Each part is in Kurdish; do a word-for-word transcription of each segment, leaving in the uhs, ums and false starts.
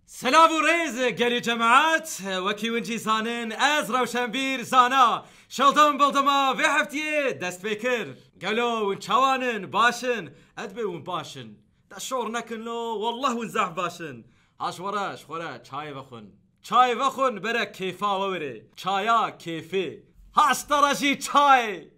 Selav û rêz gelî cemaet, wekî win jî zanin, ez Rewşenbîr Zana, şewdem bildima vê heftiyê dest pê kir. Gelo win çawan in, baş in? Ez dibê win baş in. De şor nekin lo, wallah win zehf baş in. Ha ji we re, ji xwe re çayê vexwin. Çayê vexwin, bere kêfa we were. Çaya kêfê. Hasta re jî çay.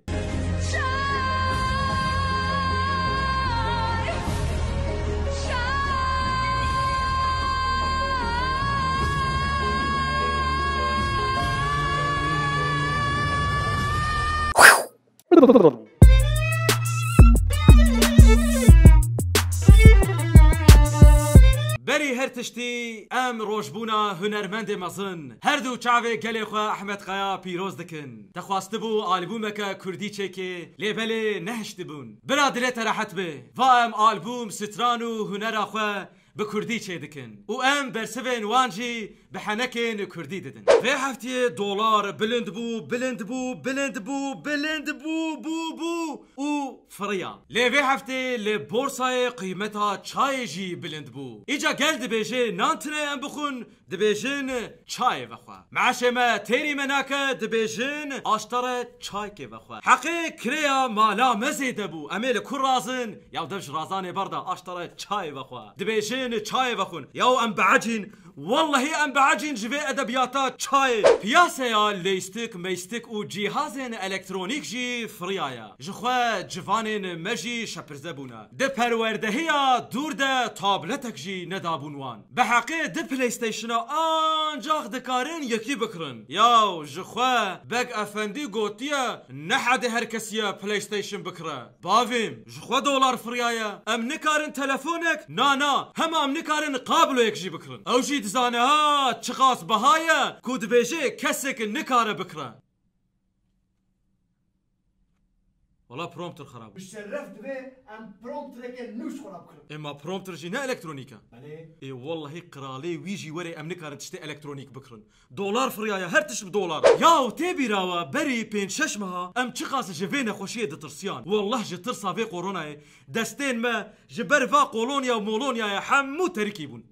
Berî her tiştî em rojbûna hunermendê mezin, her du çavê gelê xwe Ehmed Kaya pîroz dikin. Te xwestibû albûmeke kurdî çêkê, lê belê nehiştibûn. Bira dilê te rehet be. Va em albûm, stran û hunera xwe bi kurdî çêdikin û em bersivên wan jî bi henekên kurdî didin. Vê heftiyê dolar bilind bû, bilind bû, bilind bû, bilind bû, bû, bû û firiya. Lê vê heftê li borsayê qîmeta çayê jî bilind bû. Îca gel dibêje nan tune em bixwin, dibêjin çayê vexwe. Meaşê me têrî me nake, dibêjin aştare çaykê vexwe. Heqê kirêya mala me zêde bû. Em ê li ku razin? Yaw dev ji razanê berda, aştare çayê vexwe. Dibêjin çayê vexwin. Yaw em biecîn. Wellehî em biecîn ji vê edebiyata çayê. Piyaseya leystik, meystik û cîhazên elektronîk jî firiyaye. Ji xwe civanên me jî şepirze bûne. Di perwerdehiya dûr de tabletek jî nedabûn wan. Bi heqê di PlayStation-a ancax dikarin yekî bikirin. Yaw ji xwe Beg Efendî gotiye, nehedê her kesî ye PlayStation bikire. Bavêm, ji xwe dolar firiyaye. Em nikarin telefonek, na, na, hema em nikarin kabloyek jî bikirin. Ew jî dizane ha çiqas biha ye ku dibêje kesek nikare bikire. Wala prompter xerab bû. Bi şeref dibe em promptereke nû ji xwe re bikirin. Ê ma prompter jî ne elektronîk e? Belê. Ê wellehî qiralê wî jî were em nikarin tiştê elektronîk bikirin. Dolar firiyaye, her tişt bi dolar. Yaw tê bîra we berî pênc şeş meha em çiqas ji vê nexweşiyê ditirsiyan. Wallah ji tirsa vê koronayê destên me ji ber va kolonya û molonyayê hemû terikî bûn.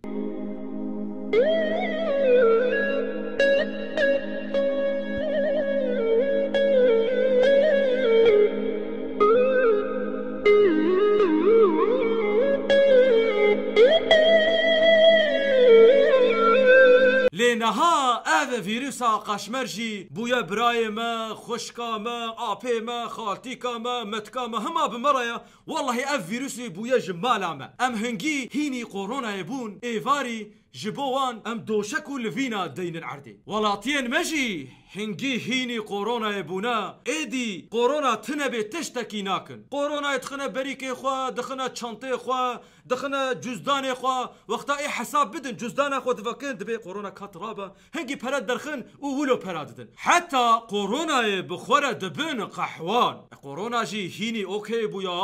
Lê niha ev vîrusa qaşmer jî bûye birayê me, xwişka me, apê me, xaltîka me, metka me, hima bi me re ye. Wellehî ev vîrusî bûye ji mala me. Em hingî hînî koronayê bûn, êvarî ji bo wan em doşek û livîna deynin erdê. Welatiyên me jî hingî hînî koronayê bûne, êdî korona tune bê tiştekî nakin. Koronayê dixine berîkê xwe, dixine çantê xwe, dixine cuzdanê xwe. Wexta ê hesab bidin, cuzdana xwe divekin, dibê korona kat rabe. Hingî pere derxin û wilo pera didin. Heta koronayê bi xwe re dibin qehwan. E, korona jî hînî okey bûya.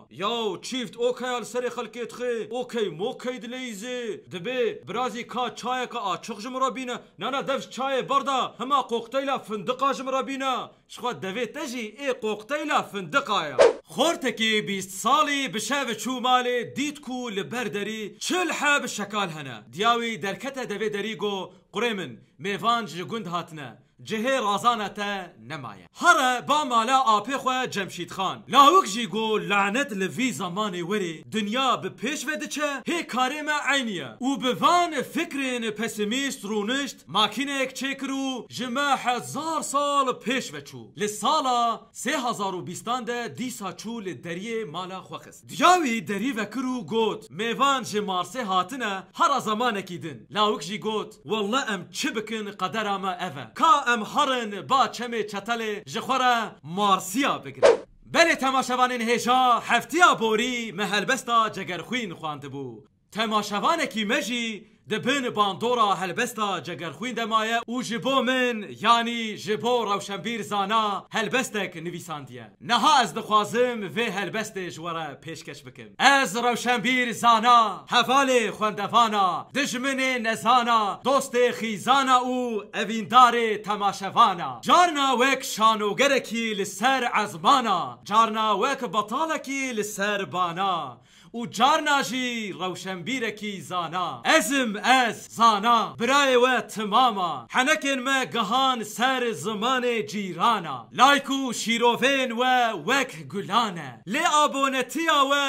Yaw çîft okeya li serê xelkê dixe, okey mokey dileyîze. Dibê birazî ka çayeke açiq ji min re bîne. Na, na, dev ji çayê berda, hema kokteyla findiqa ji min re bîne. Ji xwe devê te jî ê kokteyla findiqa ye. Xortekî bîst salî bi şev çû malê, dît ku li ber derî çil heb şekal hene. Diya wî derkete devê derî, got, "Kurê min, mêvan ji gund hatine. Cihê razana te nemaye." Here ba mala apê xwe Cemşîd Xan. Lawik jî got, "Lanet li vî zemanê werê, dinya bi pêş ve diçe, hê karê me eynî ye." Û bi van fikrên pesimîst rûnişt, makîneyek çêkir û ji me hezar sal pêş ve çû. Li sala sê hezar û bîstan de dîsa çû li deriyê mala xwe xist. Diya wî derî vekir û got, "Mêvan ji Marsê hatine, hera zemanekî din." Lawik jî got, "Welle em çi bikin, qedera me ev e. Ka em herin ba çemê çetelê ji xwe re Marsiya bigirin." Belê temaşevanên hêja, heftiya borî me helbesta Cegerxwîn xwendibû. Temaşevanekî me jî di bin bandora helbesta Cegerxwîn de maye û ji bo min, yanî ji bo Rewşenbîr Zana helbestek nivîsandiye. Niha ez dixwazim vê helbestê ji we re pêşkeş bikim. Ez Rewşenbîr Zana, hevalê xwendevana, dijminê nezana, dostê xîzana û evîndarê temaşevana. Carna wek şanogerekî li ser ezmana, carna wek betalekî li ser bana. û carna jî rewşenbîrekî zana. Ez im ez, zana, birayê we timama. Henekên me gihan ser zimanê cîrana. Layk û şîrovên we wek gulan e. Lê abonetiya we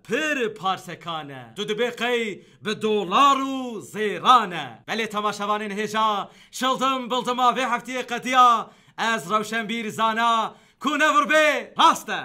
pir parsekan e. Tu dibê qey bi dolar û zêran e. Belê temaşevanên hêja, şildim bildima vê heftiyê qediya. Ez rewşenbîr zana ku nevir bê rast e.